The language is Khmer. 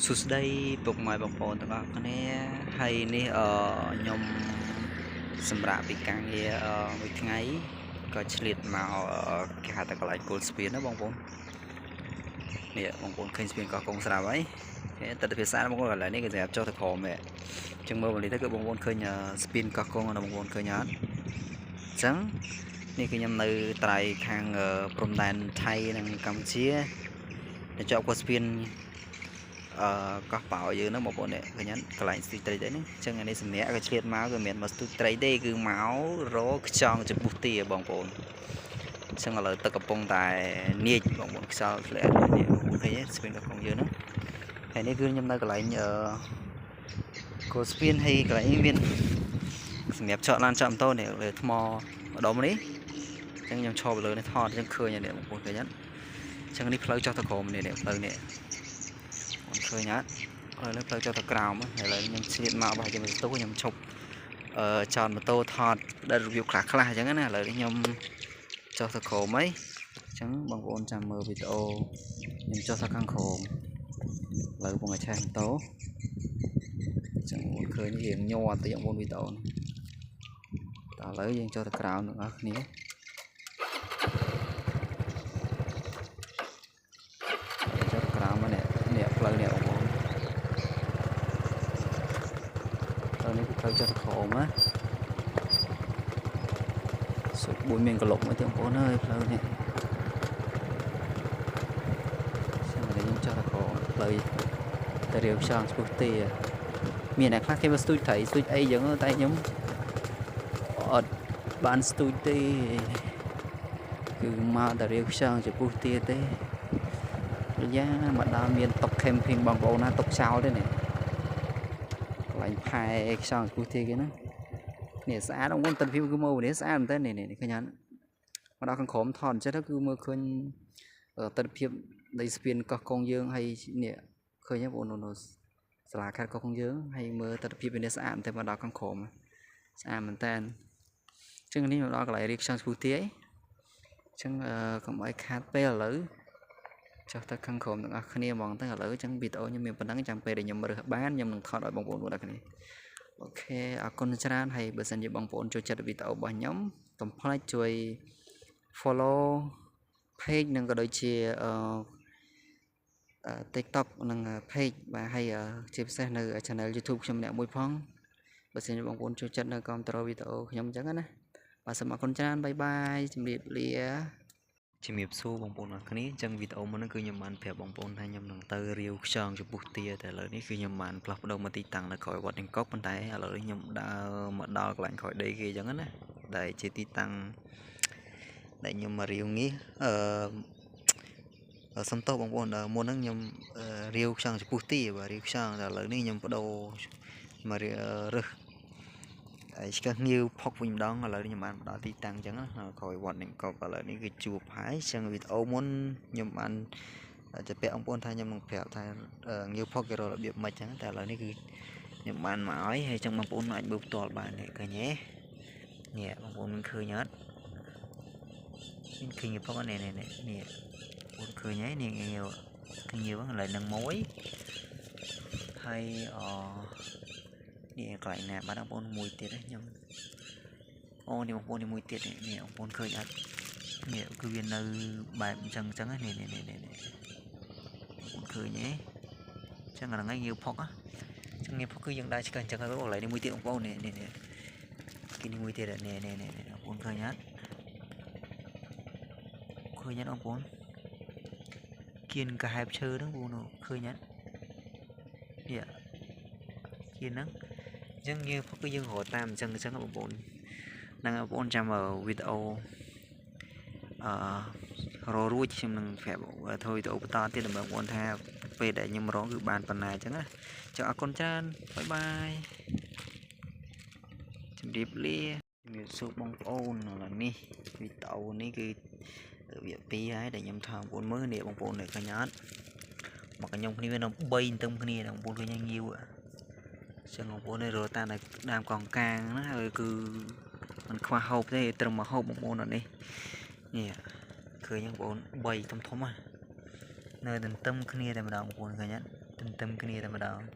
សួស្តីពុកម៉ែបងប្អូនទាំងអស់គ្នាហើយនេះខ្ញុំសម្រាប់ពីការងារមួយថ្ងៃក៏ឆ្លៀតមកគេហៅថាកន្លែងគល់ស្ពានណាបងប្អូននេះបងប្អូនឃើញស្ពានកោះកុងស្រាប់ហើយគេទស្សនវិជ្ជាបងប្អូនកន្លែងនេះគេសម្រាប់ចុះទៅក្រោមហ៎អញ្ចឹងមើលមកនេះទៅគឺបងប្អូនឃើញស្ពានកោះកុងណាបងប្អូនឃើញអត់អញ្ចឹងនេះគឺខ្ញុំនៅត្រៃខាងព្រំដែនថៃនិងកម្ពុជាទៅជាប់គល់ស្ពានអឺកោះប៉ោយើងហ្នឹងបងប្អូននេះឃើញអត់កន្លែងស្ទូចត្រីទេហ្នឹងអញ្ចឹងអានេះសម្រាប់ក៏ឆ្លៀតមកគឺមិនមែនមកស្ទូចត្រីទេគឺមករកខ្យងចំពុះទាបងប្អូនអញ្ចឹងឥឡូវទឹកកំពុងតែនាចបងប្អូនខ្យល់ធ្លាក់នេះបងប្អូនឃើញទេស្ពានកោះកុងយើងហ្នឹងហើយនេះគឺខ្ញុំនៅកន្លែងអឺគោស្ពានហើយកន្លែងនេះមានសម្រាប់ចតឡានចតម៉ូតូនេះលើថ្មម្ដុំនេះអញ្ចឹងខ្ញុំឈរទៅលើនេះថតអញ្ចឹងឃើញនេះបងប្អូនឃើញអត់អញ្ចឹងនេះផ្លូវចុះទៅក្រោមនេះផ្លូវនេះឃើញអត់ឥឡូវផ្លូវចុះទៅក្រោមឥឡូវខ្ញុំឆ្លៀតមកប្រហែលជាមួយស្ទុះខ្ញុំឈប់អឺចតម៉ូតូថតដែលរបៀបខ្លះខ្លះអញ្ចឹងណាឥឡូវនេះខ្ញុំចុះទៅក្រោមហីអញ្ចឹងបងប្អូនចាំមើលវីដេអូខ្ញុំចុះទៅខាងក្រោមឥឡូវបងឲ្យឆេះម៉ូតូអញ្ចឹងបងប្អូនឃើញរៀងញ័រតិចបងប្អូនវីដេអូនេះតោះឥឡូវយើងចុះទៅក្រោមទាំងអស់គ្នាចុះទៅក្រោមនេះនេះផ្លូវនេះបងប្អូនផ្លូវនេះគឺផ្លូវចុះទៅក្រោមណាសុខបួយមានកលុកមួយទៀតបងប្អូនអើយផ្លូវនេះចាំតែខ្ញុំចុះទៅក្រោមផ្លូវទៅរាវខ្យងឆ្ពោះទាមានអ្នកខ្លះគេមកស្ទូចត្រីស្ទូចអីចឹងតែខ្ញុំអត់បានស្ទូចទេគឺមកតែរាវខ្យងចំពោះទាទេយ៉ាមកដល់មានតុក camping បងប្អូនណាតុកចោលទេនេះកន្លែងផែខ្យងចំពោះទាគេណានេះស្អាតបងប្អូនទិដ្ឋភាពគឺមើលនេះស្អាតមែនតើនេះនេះឃើញអត់មកដល់ខាងក្រោមថតអញ្ចឹងទៅគឺមើលឃើញទិដ្ឋភាពនៃស្ពានកោះកុងយើងហើយនេះឃើញទេបងប្អូននៅសាលាខេត្តកោះកុងយើងហើយមើលទិដ្ឋភាពនេះស្អាតមែនតើមកដល់ខាងក្រោមស្អាតមែនតើអញ្ចឹងនេះមកដល់កន្លែងរៀបខ្យងចំពោះទាអញ្ចឹងកុំឲ្យខាតពេលឥឡូវចុះទៅខាងក្រោមទាំងអស់គ្នាហ្មងទៅឥឡូវអញ្ចឹងវីដេអូខ្ញុំមានប៉ុណ្ណឹងចាំពេលដែលខ្ញុំរើសបានខ្ញុំនឹងថតឲ្យបងប្អូនមើលដល់គ្នាOK អរគុណច្រើនហើយបើសិនជាបងប្អូនចូលចិត្តវីដេអូរបស់ខ្ញុំកុំភ្លេចជួយ follow page និងក៏ដូចជាអឺ TikTok និង page បាទហើយជាពិសេសនៅ channel YouTube ខ្ញុំម្នាក់មួយផងបើសិនជាបងប្អូនចូលចិត្តនៅគាំទ្រវីដេអូខ្ញុំអញ្ចឹងណាបាទសូមអរគុណច្រើន bye bye ជម្រាបលាជំរាបសួរបងប្អូនអរគ្នាអញ្ចឹងវីដេអូមុនហ្នឹងគឺខ្ញុំបានប្រាប់បងប្អូនថាខ្ញុំនឹងទៅរាវខ្យងចំពោះទាតែឥឡូវនេះគឺខ្ញុំបានផ្លាស់ប្ដូរមកទីតាំងនៅក្រោយវត្តនឹងកុកប៉ុន្តែឥឡូវនេះខ្ញុំដើរមកដល់កន្លែងក្រោយដីគេអញ្ចឹងណាដែលជាទីតាំងដែលខ្ញុំមករាវងាសអឺសំទោសបងប្អូនមុនហ្នឹងខ្ញុំរាវខ្យងចំពោះទាបាទរាវខ្យងតែឥឡូវនេះខ្ញុំបដូរមករើសហើយឆ្កឹះងាវផុកវិញម្ដងឥឡូវនេះខ្ញុំបានមកដល់ទីតាំងអញ្ចឹងណាក្រោយវត្តនឹងកុកឥឡូវនេះគឺជួបហើយអញ្ចឹងវីដេអូមុនខ្ញុំបានจะពាក់បងប្អូនថាខ្ញុំនឹងប្រាប់ថាងាវផុកគេរករបៀបម៉េចអញ្ចឹងតែឥឡូវនេះគឺខ្ញុំបានមកហើយហើយអញ្ចឹងបងប្អូនអាចមើលផ្ទាល់បាននេះឃើញទេនេះបងប្អូនមានឃើញអត់មានឃើញងាវផុកនេះនេះនេះបងប្អូនឃើញហើយនេះងាវឃើញងាវហ្នឹងឥឡូវនឹងមួយហើយអនេះកន្លែងណាបាទបងប្អូនមួយទៀតខ្ញុំអូនេះបងប្អូននេះមួយទៀតនេះបងប្អូនឃើញអត់នេះគឺវានៅបែបអញ្ចឹងអញ្ចឹងនេះនេះនេះនេះបងប្អូនឃើញទេអញ្ចឹងហ្នឹងហើយងាវផុកអញ្ចឹងងាវផុកគឺយើងដើរឆ្កឹះអញ្ចឹងហើយកន្លែងនេះមួយទៀតបងប្អូននេះនេះនេះគេនេះមួយទៀតនេះនេះនេះបងប្អូនឃើញអត់ឃើញអត់បងប្អូនគៀនកាហែបឈើហ្នឹងបងប្អូនឃើញអត់នេះគៀនហ្នឹងអញ្ចឹងយើងគឺយើងរកតាមអញ្ចឹងអញ្ចឹងបងប្អូនហ្នឹងបងប្អូនចាំវីដេអូអឺររួចខ្ញុំនឹងប្រាប់ធ្វើវីដេអូបន្តទៀតដើម្បីបងប្អូនថាពេលដែលខ្ញុំរកគឺបានប៉ុណ្ណាអញ្ចឹងណាចឹងអរគុណច្រើន bye bye ជម្រាបលាជំរាបសួរបងប្អូនឥឡូវនេះវីដេអូនេះគឺវាពីរហើយដែលខ្ញុំថតបងប្អូនមើលនេះបងប្អូននេះឃើញអត់មកខ្ញុំគ្នាវានៅ3ទទឹមគ្នាបងប្អូនឃើញងាវចឹងបងប្អូននេះរកតាមដើមកងកាងណាហើយគឺมันខ្វះហូបទេត្រឹមមកហូបបងប្អូនអត់នេះនេះឃើញបងប្អូន3ធំធំណានៅទន្ទឹមគ្នាតែម្ដងបងប្អូនឃើញអត់ ទន្ទឹមគ្នាតែម្ដង។